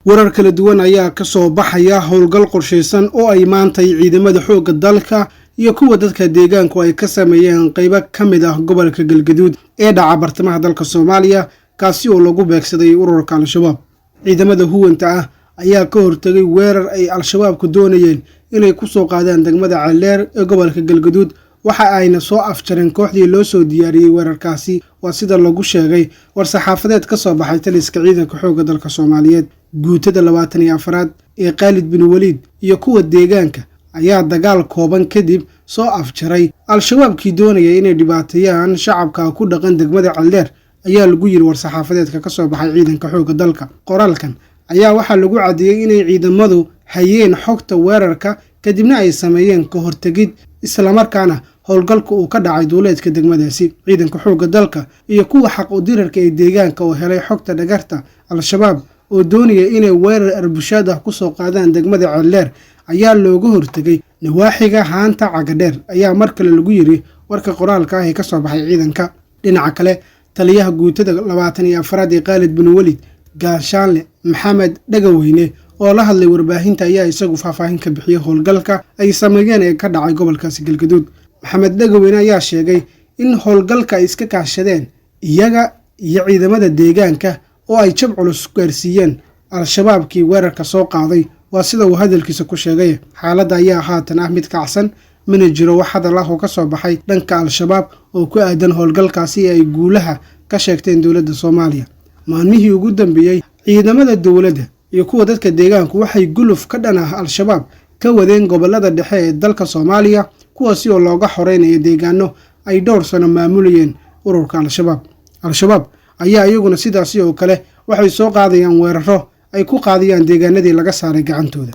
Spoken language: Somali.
Warar kala duwan ayaa ka soo baxaya howlgal qorshaysan oo ay maantay ciidamada xoogga dalka iyo kuwa dadka deegaanku ay ka sameeyeen qaybo ka mid ah gobolka Galgaduud ee dhaca bartamaha dalka Soomaaliya, kaasi oo lagu beegsaday ururka Al-Shabaab. Ciidamada huwanta ah ayaa ka hortegay weerar ay Al-Shabaabku doonayeen inay ku soo qaadaan degmada Ceeldheer ee gobolka Galgaduud, waxa ayna soo afjareen kooxdii loo soo diyaariyey weerarkaasi, waa sida lagu sheegay war-saxaafadeed ka soo baxay taliska ciidanka xoogga dalka Soomaaliyeed. Guutada 24aad ee Khaalid bin Waliid iyo kuwa deegaanka ayaa dagaal kooban kadib soo afjaray Al-Shabaabkii doonaya inay dhibaateeyaan shacabka ku dhaqan degmada Ceeldheer, ayaa lagu yiri war-saxaafadeedka ka soo baxay ciidanka xoogga dalka. Qoraalkan ayaa waxaa lagu caddeeyey inay ciidamadu hayeen xogta weerarka, kadibna ay sameeyeen ka hortegid, islamarkaana howlgalka uu ka dhacay duuleedka degmadaasi. Ciidanka xoogga dalka iyo kuwa xaq u dirarka ee deegaanka oo helay xogta dhagarta Al-Shabaab oo doonaya inay weerar arbushaad ah kusoo qaadaan degmada Ceeldheer ayaa looga hortegay nawaaxiga haanta Cagadheer, ayaa mar kale lagu yiri warka qoraalka ah ee kasoo baxay ciidanka. Dhinaca kale, taliyaha guutada 24aad ee Khaalid bin Waliid, Gaashaanle Maxamed Dhagaweyne, oo la hadlay warbaahinta ayaa isagu faahfaahin ka bixiyey howlgalka ay sameeyeen ee ka dhacay gobolkaasi Galgaduud. Maxamed Dhagaweyne ayaa sheegay in howlgalka ay iska kaashadeen iyaga iyo ciidamada deegaanka oo ay jab culus gaarsiiyeen Al-Shabaabkii weerarka soo qaaday, waa sida uu hadalkiisa ku sheegay. Xaaladda ayaa haatan ah mid kacsan, mana jiro wax hadal ah oo ka soo baxay dhanka Al-Shabaab oo ku aadan howlgalkaasi ee ay guulaha ka sheegteen dowladda Soomaaliya. Maalmihii ugu dambeeyey, ciidamada dowladda iyo kuwa dadka deegaanku waxay guluf ka dhan ah Al-Shabaab ka wadeen gobolada dhexe ee dalka Soomaaliya, kuwaasi oo looga xoreynayo deegaano ay dhowr sano maamulayeen ururka Al-Shabaab. Al-Shabaab ayaa iyaguna sidaasi oo kale waxay soo qaadayaan weeraro ay ku qaadayaan deegaanadii laga saaray gacantooda.